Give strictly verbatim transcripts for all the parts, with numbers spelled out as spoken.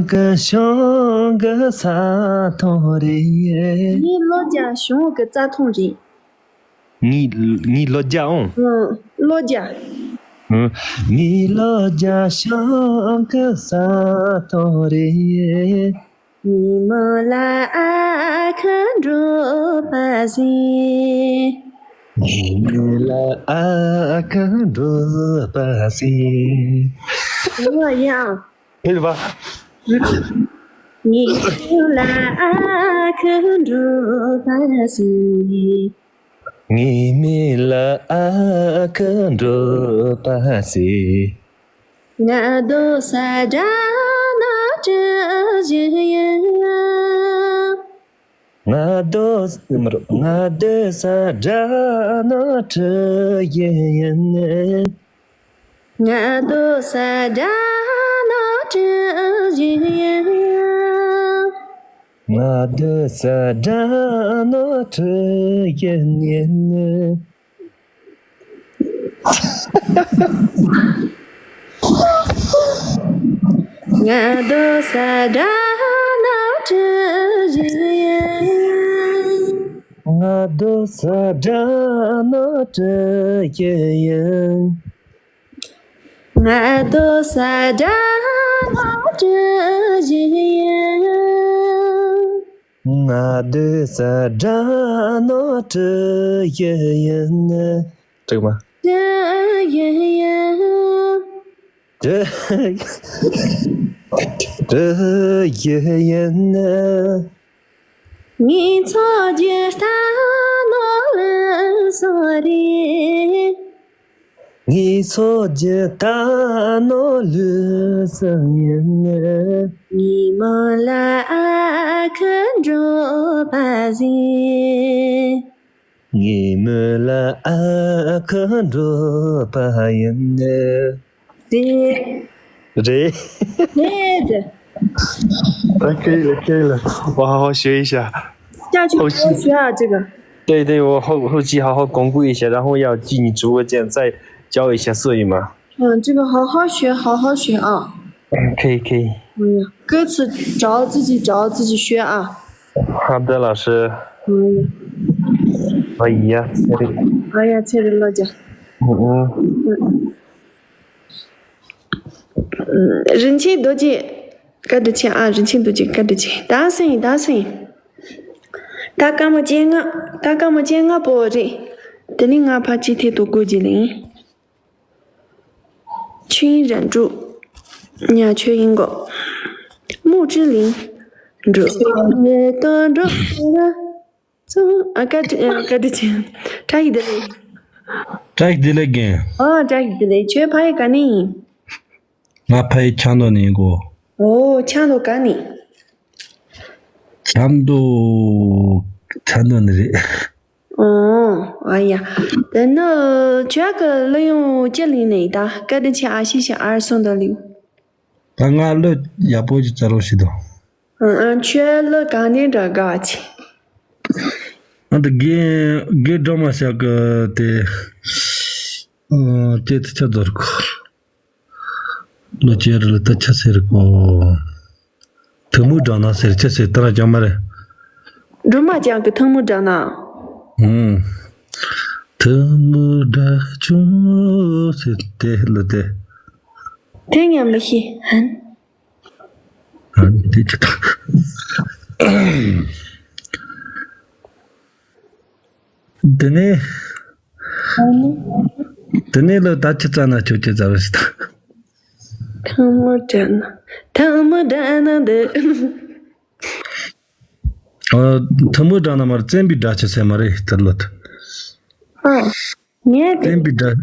གི་གཞུང་གི་ས་ཐོང་རེད། ངའི་ལོ་བརྒྱ་གཞུང་གི་རྩྭ་ཐོང་རེད། ངའི་ངའི་ལོ་བརྒྱ་ཨང་། ཨང་། ལོ་བརྒྱ། ཨང་། ངའི་ལོ་བརྒྱ་གཞུང་གི་ས་ཐོང་རེད། ཉི་མ་ལ་ཨ་ཁུ་འགྲོ་པ་ཟེར། ཉི་མ་ལ་ཨ་ཁུ་འགྲོ་པ་ཟེར། ཡང་ཡང་། ཕེབས་པ། ཉི་མ་ལ་ཨ་ཁུ་འགྲོ་པ་ཟེར། ཉི་མ་ལ་ཨ་ཁུ་འགྲོ་པ་ཟེར། ང་རྡོ་ས་སྦྲ་ནག་གྲུ་བཞི་ཡིན། ང་རྡོ་ས་མ་རོ། ང་རྡོ་ས་སྦྲ་ནག་གྲུ་བཞི་ཡིན། ང་རྡོ་ས་སྦྲ་ནག་གྲུ་བཞི་ཡིན། ང་རྡོ་ས་སྦྲ་ནག་གྲུ་བཞི་ཡིན། ང་རྡོ་ས་སྦྲ་ནག་གྲུ་བཞི་ཡིན། ང་རྡོ་ས་སྦྲ་ནག་གྲུ་བཞི་ཡིན། ང་རྡོ་ས་སྦྲ་ནག་གྲུ་བཞི་ཡིན། ང་རྡོ་ས་སྦྲ་ནག་གྲུ་བཞི་ཡིན། གྲུ་མ། གྲུ་བཞི་ཡིན། གྲུ་གྲུ་བཞི་ཡིན། ངའི་ཚོགས་ཀྱི་རྟ་ནོར་ལུག་གསུམ་རེད། ངའི་ཚོགས་ཀྱི་རྟ་ནོར་ལུག་གསུམ་ཡིན། ཉི་མ་ལ་ཨ་ཁུ་འགྲོ་པ་ཟེར། ཉི་མ་ལ་ཨ་ཁུ་འགྲོ་པ་ཡིན། 对。 རེད། 对的。 OK 了，OK 了，我好好学一下。 下去好好学啊，这个。 对对，我后后期好好巩固一下，然后要进直播间再教一下，可以吗？ 嗯，这个好好学，好好学啊。 可以可以。 哎呀，歌词找自己找自己学啊。 好的，老师。 哎呀， 哎呀，这里。 哎呀，这里落脚。 嗯嗯。 ཨུམ། རིན་ཆེན་རྡོ་རྗེ་བཀའ་དྲིན་ཆེ་ཨ། རིན་ཆེན་རྡོ་རྗེ་བཀའ་དྲིན་ཆེ། ད་སེང་ད་སེང་། ད་སྐར་མ་བཅོ་ལྔ། ད་སྐར་མ་བཅོ་ལྔ་པོ་རེད། དེ་ནས་ང་ཕར་ཅིག་ཐད་དུ་བཀོད་རྒྱུ་ལེན། ཆོས་དབྱིངས་རང་གྲུབ། ཉ་ཆོས་དབྱིངས་གོ། མུ་ཅི་ལིང་། འགྲོ། ལེ་ཏོ་འགྲོ། ཙུང་། ཨ། བཀའ་དྲིན་ཨ། བཀའ་དྲིན་ཆེ། བཀྲ་ཤིས་བདེ་ལེགས། བཀྲ་ཤིས་བདེ་ལེགས་རྒན། ཨོ། བཀྲ་ཤིས་བདེ་ལེགས། ཁྱོད་ཕ་ཡུལ་ག་ནས་ཡིན། ང་ཕ་ཡུལ་ཆབ་མདོ་ནས་ཡིན་གོ། ཨོ། ཆབ་མདོ་ག་ནས། ཆབ་མདོ། ཆབ་མདོ་ནས་རེད། ཨོ། ཨ་ཡ། དེ་ནི་ཁྱོད་ཀྱི་གླུ་དབྱངས་ཅི་ལེན་ནས་ད། བཀའ་དྲིན་ཆེ་ཨ། ཤེས་ཤེས་ཨར་སོང་དང་ལེའུ། ད་ང་གླུ་ཡག་པོ་ཅིག་བཙལ་རོགས་བྱེད་དང་། ཨང་། ཨང་། ཁྱོད་གླུ་གང་ནས་འདྲ་དགའ་ཆེ། ཨ། འདི་རྒན་རྒན་སྒྲོལ་མ་ཤག་གི་དེ། ཨང་། ཅེ་ཏི་ཆ་རྫོར་གོ། ལོ་ཅེ་རུ་ལ་ད་ཆ་ཟེར་གོ། ཐུགས་མོས་དགྲ་ནག་ཟེར་ཆ་ཟེར་ད་ར་ཅང་མ་རེད། སྒྲོལ་མ་ཅག་གི་ཐུགས་མོས་དགྲ་ནག་ཨང་། ཐུགས་མོས་དགྲ་ཆུང་ཟེར་དེ་ལ་དེ། དེ་ངས་མི་ཤེས། ཧན། ཨ་ནི་དེ་ཅི་ད། དེ་ནས། ཨ་ནི། དེ་ནས་ལ་ད་ཅི་ཙ་ན་ཁྱོད་ཅི་ཙ་ར་ཞིག་ད། ཐུགས་མོས་དགྲ་ནག་ཐུགས་མོས་དགྲ་ནག་འདི། ཨ། ཐུགས་མོས་དགྲ་ནག་མ་རེད། བཙན་པོའི་དགྲ་ཆེ་ཟེར་མ་རེད་དེ་ལོ་དེ། ཨ། ངས་དེ། བཙན་པོའི་དགྲ།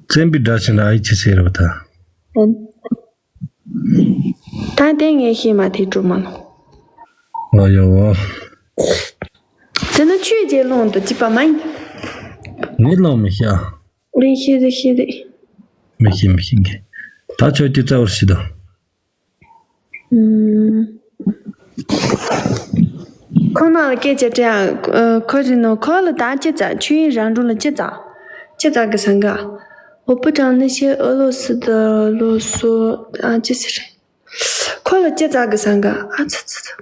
བཙན་པོའི་དགྲ་ཆེ་ན་ཨའི་ཆེ་ཟེར་རོ་ད། ཨ། ད་དེ་ངས་ཤེས་མ་ཐེ་གྲུབ་མ་ལོ། ཨ་ཡོ། དེ་ནི་ཆོས་རྗེ་ལོང་དུ་གཅིག་པ་མ་ཡིན། ངས་ལོང་མི་ཤེས། ལེན་ཤེས་རེད་ཤེས་རེད། མི་ཤེས་མི་ཤེས་གི། ད་ཆོས་ཀྱི་རྩ་བར་ཤི་དང་། ཨུམ། ཁོང་ན་ལ་སྐད་ཆ་དྲིས་ཨ། ཁོ་རེ་ནོ་ཁོ་ལ་ད་ཅི་ཙ་ཆོས་དབྱིངས་རང་གྲོལ་ལ་ཅི་ཙ། ཅི་ཙ་གི་སང་ག་འོ་པུ་ཀྲང་ནི་ཤེ་ཨོ་ལོ་སི་ད་ལོ་སོ་ཨ་ཅི་ཟེར། ཁོ་ལ་ཅི་ཙག་གི་སང་ག་ཨ་ཚ་ཚ་ཚ།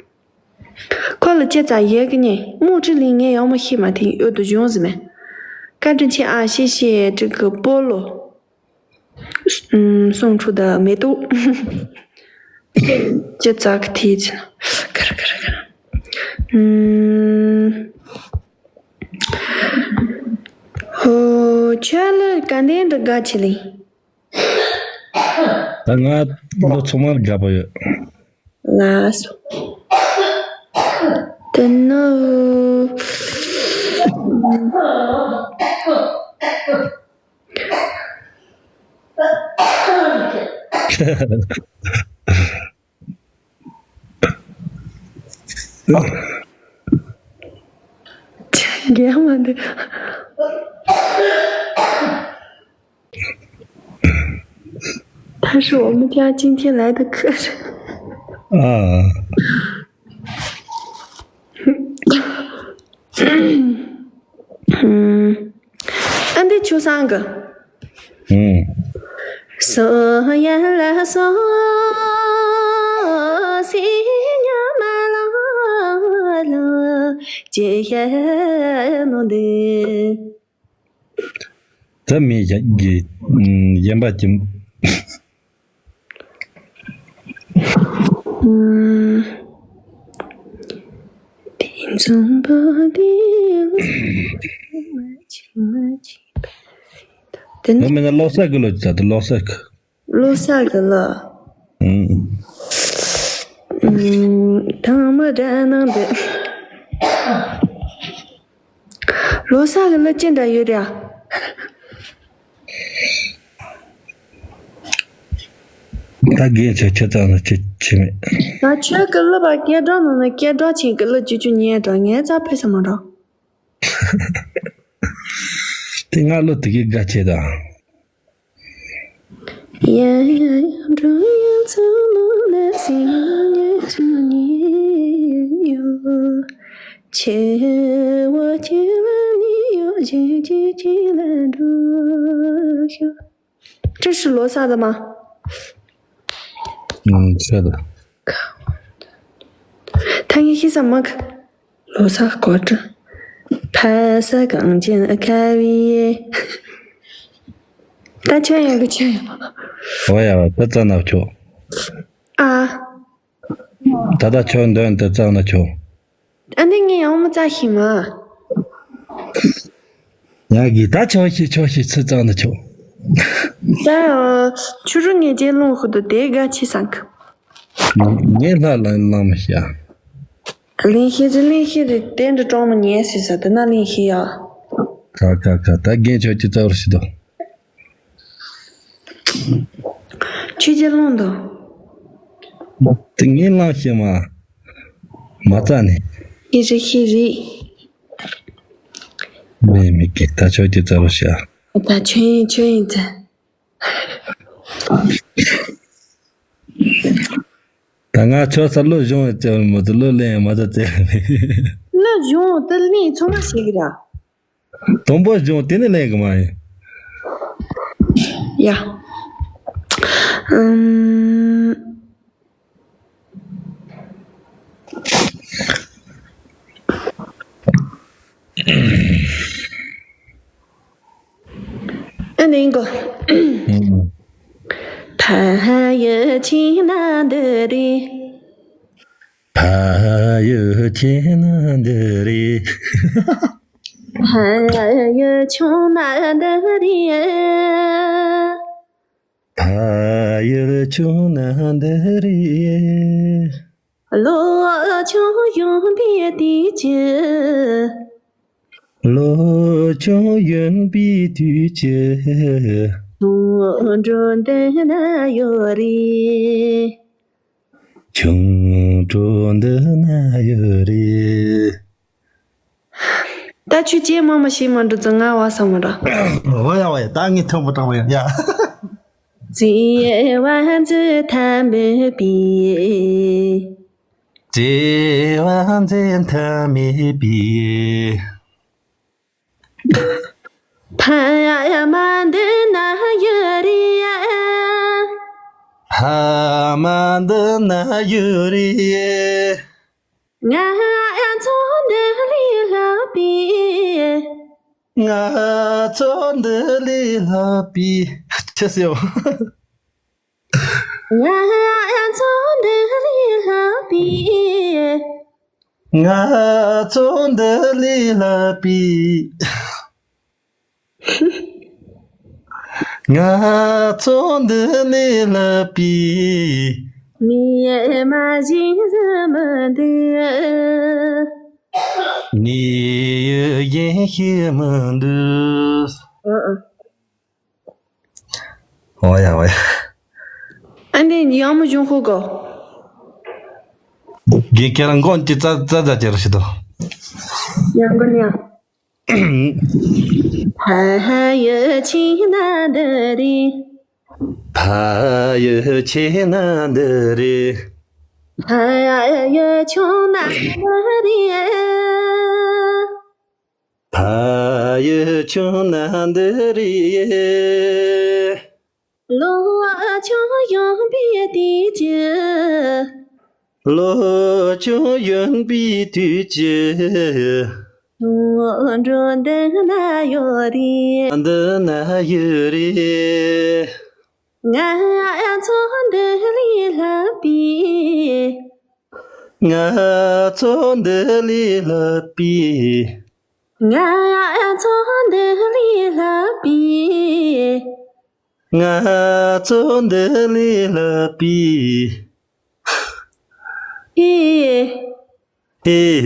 ཁོ་ལ་ཅི་ཙག་ཡས་གི་ཉེ་མོ་ཁྲི་ལིང་ངས་ཡོང་མ་ཤེས་མ་ཐིང་ཡོད་དུ་བྱུང་ཟི་མེ། བཀའ་དྲིན་ཆེ་ཨ་ཤེས་ཤེས་ཀྲི་གི་པོ་ལོ། སོང་ཁྲུ་ད་མེ་ཏོག་ཅི་ཙག་གི་ཐིག་ཅི་ན་གར་གར་གར། ཧོ་ཁྱོད་ལ་ག་འདྲ་འདྲ་དགའ་ཆེ་ལེ། ད་ང་ལོ་ཚང་མར་དགའ་པོ་ཡོད། ལགས་སོ། དེ་ནི། རྒན་མ་འདི། 他是我们家今天来的客人。 ཨ། ཨ་འདི་ཆུ་སྲང་གི། ཨུམ། སོ་ཡ་ལ་སོ་སི་ཉ་མ་ལ་ལ་ཅེ་ཡ་ནོ་འདི། ད་མི་གཞན་གྱི་གཞན་པ་ཀྱི། དེ་འཛོམས་པ་དེ་མ་ཆེ་མ་ཆེ། དེ་ནི་ཡང་མིན་ན་ལོ་གསར་གི་ལོ་ཅི་ད་དེ་ལོ་གསར་གི། ལོ་གསར་གི་ལོ། ཨུམ། ཨུམ། ཐང་མ་འདྲ་ནང་དེ། ལོ་གསར་གི་གླུ་ཅི་འདྲ་ཡོད་རེད་ཨ། ད་རྒན་ཆོས་ཁྱེད་ཚང་ན་ཅི་ཅི་མེད། ད་ཆོས་གི་གླུ་པ་སྐད་གྲགས་ནང་ན་སྐད་གྲགས་ཆེན་གི་གླུ་ཅི་ཅུ་ཉན་དྲ་ངའི་རྩ་ཕེ་ས་མ་འགྲོ། དེ་ང་གླུ་དེ་གི་དགའ་ཆེ་ད། 这是罗萨的吗？ ཨུམ། ཤ་ད། ཐ་ངེ་ཤི་ས་མ་ག་ལོ་ས་ཀོ་ཏྲ། ཕ་ས་གང་ཅན་ཨ་ཁ་བི་ཡེ། ད་ཆོས་ཡང་གི་ཆོས་ཡང་། ཨོ་ཡ་ད་ཙ་ན་ཆོ། ཨ། ད་ད་ཆོས་འདོན་དུ་ཙ་ན་ཆོ། ཨ་ནི་ངས་ཡང་མ་ཙ་ཤི་མ། ཡ་གི་ད་ཆོ་ཤི་ཆོ་ཤི་ཚི་ཙ་ན་ཆོ། ད་ཆུ་རུ་ངས་རྗེས་ལོང་ཤུ་དུ་དེ་ག་ཆི་སང་གི། ངས་ལྷ་ལ་ལང་མི་ཤེས། གླིང་ཤེས་རི་གླིང་ཤེས་རི་དེ་འདྲ་གྲོང་མི་ཉལ་སྲིད་ས་དེ་ན་གླིང་ཤེས་ཡ། ཁ་ཁ་ཁ་ད་རྒན་ཆོས་ཀྱི་རྩ་བར་ཤི་དོ། ཆོས་རྒྱལ་ལོང་དོ། དེ་ངས་ལང་ཤེས་མ། མ་རྩ་ནས། ཤེས་རི་ཤེས་རི། མེད་མེད་ཀྱི་ད་ཆོས་ཀྱི་རྩ་བར་ཤི་ཡ། ད་ཆོས་ཡིན་ཆོས་ཡིན་ཚེ། ད་ང་ཆོ་ས་ལོ་གཞུང་བའི་བཙལ་བར་མོ་དུ་ལོ་ལེན་མ་ད་བཙལ་བའི། ལོ་གཞུང་དུ་ལེན་ཚང་མ་ཞིག་ར། དང་པོ་གཞུང་དེ་ནི་ལེན་གི་མ་ཡིན། ཡ། ཨམ། ཨ་ནི་གོ། ཕ་ཡི་ཆི་ན་འདི་རེད། ཕ་ཡི་ཆི་ན་འདི་རེད། ཕ་ཡི་ཆུང་ན་འདི་རེད། ཕ་ཡུལ་ཆུང་ན་འདི་རེད། ལོ་ཆུང་ཡོང་པའི་དུས་ཀྱི། ལོ་ཆུང་ཡོང་པའི་དུས་ཀྱི། ཆུང་འགྲོ་འདི་ན་ཡོད་རེད། ཆུང་འགྲོ་འདི་ན་ཡོད་རེད། ད་ཆུ་ཅན་མ་མ་ཤེས་མ་འགྲོ་ཙང་ང་བ་ས་མ་ར། ཝ་ཡ་ཝ་ཡ་ད་ངས་མཐོན་པོ་དྲང་བ་ཡ་ཡ། 这碗子汤没比。这碗子汤没比。 ཕ་མ་འདི་ན་ཡོད་རེད། ཕ་མ་འདི་ན་ཡོད་རེད། ང་ཚོ་འདི་ལས་ལྷག་པའི། ང་ཚོ་འདི་ལས་ལྷག་པའི། ཆི་ཟེར་བ། ང་ཚོ་འདི་ལས་ལྷག་པའི། ང་ཚོ་འདི་ལས་ལྷག་པའི། ང་ཚོ་འདི་ལས་ལྷག་པའི། མི་ཡི་མ་གཞི་ཟིན་མི་འདུག་མི་ཡི་ཡིན་ཤེས་མི་འདུག་ཨ་ཨ། འོ་ཡ་འོ་ཡ། ཨ་ནི་ཡང་མོ་གཞུང་ཧོ་གོ། དགེ་རྒན་མགོ་འདི་ཙ་ཙ་ཙ་ཅེར་ཞིག་ཏུ། ཡང་གོ་ནི་ཡང་། ཕ་ཡི་ཆེ་ན་འདི་རེད། ཕ་ཡི་ཆེ་ན་འདི་རེད། ཕ་ཡི་ཆུང་ན་འདི་རེད། ཕ་ཡི་ཆུང་ན་འདི་རེད། ལོ་ཆུང་ཡོང་པའི་དུས་ཀྱི། ལོ་ཆུང་ཡོང་པའི་དུས་ཀྱི། འགྲོ་འདི་ན་ཡོད་རེད། འདི་ན་ཡོད་རེད། ང་ཚོ་འདི་ལས་ལྷག་པའི། ང་ཚོ་འདི་ལས་ལྷག་པའི། ང་ཚོ་འདི་ལས་ལྷག་པའི། ང་ཚོ་འདི་ལས་ལྷག་པའི། ཨི། ཨི།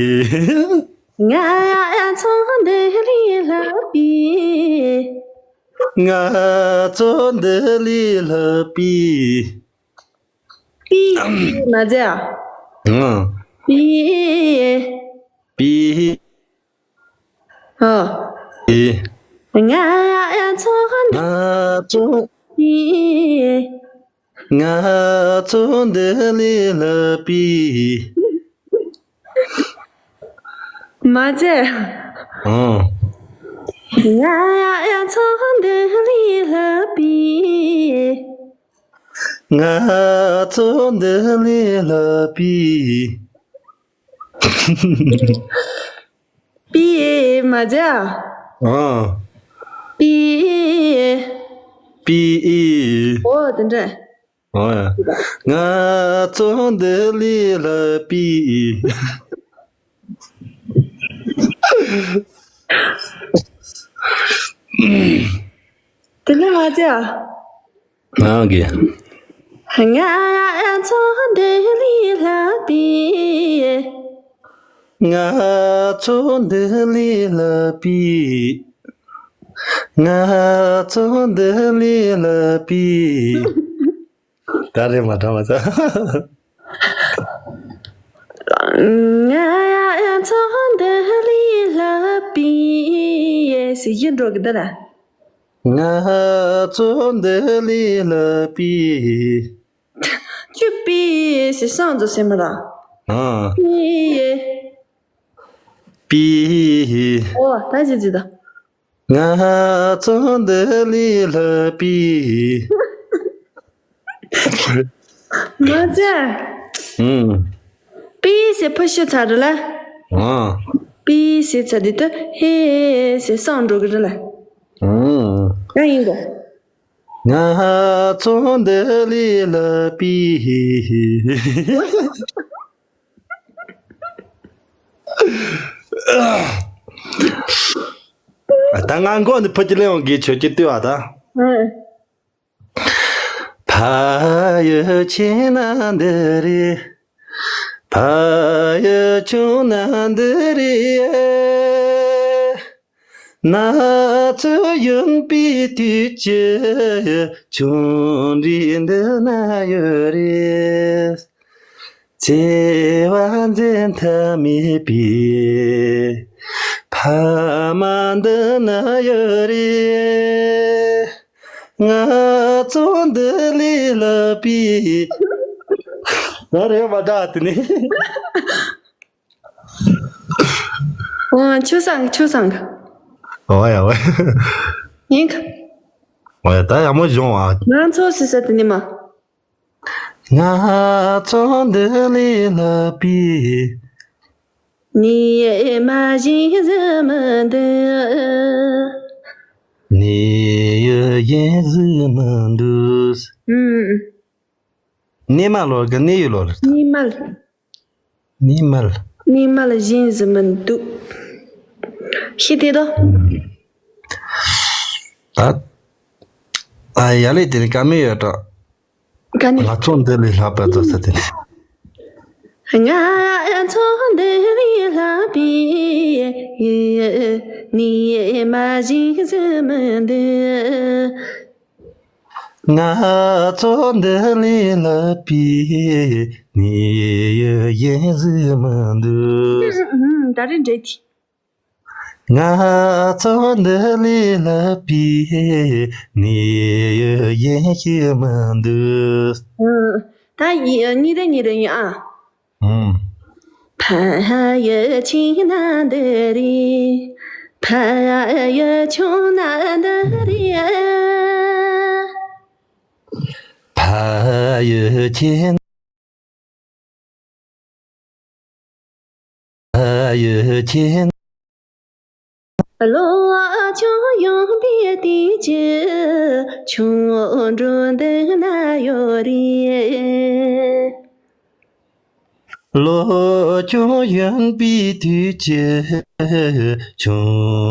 ང་ཚོ་འདི་ལས་ལྷག་པའི། ང་ཚོ་འདི་ལས་ལྷག་པའི། པི། མ་ཟེར་ཨ། ཨང་། པི། པི། ཨ། པི། ང་ཚོ་འདི། ང་ཚོ། པི། ང་ཚོ་འདི་ལས་ལྷག་པའི། མ་ཟེར། ཨང་། ང་ཚོ་འདི་ལས་ལྷག་པའི། ང་ཚོ་འདི་ལས་ལྷག་པའི། པི་མ་ཟེར་ཨ། ཨང་། པི། པི། ཨོ་དེ་འདྲ། ཨོ་ཡ། ང་ཚོ་འདི་ལས་ལྷག་པའི། དེ་ལས་མ་ཟེར་ཨ། ང་གི། ང་ཚོ་འདི་ལས་ལྷག་པའི། ང་ཚོ་འདི་ལས་ལྷག་པའི། ང་ཚོ་འདི་ལས་ལྷག་པའི། ད་རེས་མ་དྲང་བ་ཚ། ང་ཚོ་འདི་ལས་ལྷག་པའི། ཟེར་གྱིན་འགྲོ་གི་འདུག་ལ། ང་ཚོ་འདི་ལས་ལྷག་པའི། ཁྱོད་པི་ཟེར་སང་ཚོ་ཟེར་མ་ར། ཨ། པི། པི། ཨོ་ད་ཅི་ཟེར་ད། ང་ཚོ་འདི་ལས་ལྷག་པའི། མ་ཚད། ཨུམ། པི་ཟེར་ཕ་ཤི་ཚར་རེད་ལ། ཨ། པི་ཟེར་ཚར་དུས་ད་ཧེ་ཟེར་སང་འགྲོ་གི་རེད་ལ། ཨུམ། ཡང་ཡིན་གོ། ང་ཚོ་འདི་ལས་ལྷག་པའི། ད་ང་མགོ་འདི་ཕུ་ཅི་ལེ་ཡོང་གི་ཆོས་ཀྱི་ལྟོས་བ་ད། ཨ། ཕ་ཡི་ཆེ་ན་འདི་རེད། ཕ་ཡི་ཆུང་ན་འདི་རེད། ན་ཚོད་ཡོང་པའི་དུས་ཀྱི། ཆུང་འདྲིས་འདི་ན་ཡོད་རེད། བརྩེ་བ་འཛིན་ཐབས་མེད་པའི། ཕ་མ་འདི་ན་ཡོད་རེད། ང་ཚོ་འདི་ལས་ལྷག་པའི། ད་རེད་མ་འདྲ་དེ་ནི། ཨོ་ཆུ་སང་ཆུ་སང་། ཨོ་ཡ་ཨོ་ཡ། ཡིན་ག། ཨོ་ཡ་ད་ཡག་མོ་བྱུང་བ། ང་ཚོ་སི་ས་དེ་ནི་མ། ང་ཚོ་འདི་ལས་ལྷག་པའི། ནི་མ་བཞིན་བཟི་མི་འདུག་ནི་ཡི་ཡིན་བཟི་མི་འདུག་ཨུམ། ནི་མ་ལོ་གི་ནི་ཡི་ལོ་ལ། ནི་མ་ལ། ནི་མ་ལ། ནི་མ་ལ་བཞིན་བཟི་མི་འདུག་ཤི་དེ་དོ། ད། ཨ་ཡ་ལེ་དེ་ནི་ཀ་མེད་ཡོད་དྲ། ག་ནི། ང་ཚོ་འདི་ལས་ལྷག་པ་ཚོ་ས་དེ་ནི། ང་ཚོ་འདི་ལས་ལྷག་པའི་ནི་མ་བཞིན་བཟི་མི་འདུག་ང་ཚོ་འདི་ལས་ལྷག་པའི་ནི་ཡིན་བཟི་མི་འདུག་ད་རེས་འདྲེ་དེ། ང་ཚོ་འདི་ལས་ལྷག་པའི་ནི་ཡིན་ཤེས་མི་འདུག་ད་ཡི་གཉིས་རེ་གཉིས་རེ་ཡིན་ཨ། ཨུམ། ཕ་ཡི་ཆེ་ན་འདི་རེད། ཕ་ཡི་ཆུང་ན་འདི་རེད། ཕ་ཡི་ཆེ་ན། ཕ་ཡི་ཆེ་ན། བློ་ཆུང་ཡོང་པའི་དུས་ཀྱི་ཆུང་འགྲོ་འདི་ན་ཡོད་རེད། བློ་ཆུང་ཡོང་པའི་དུས་ཀྱི་ཆུང་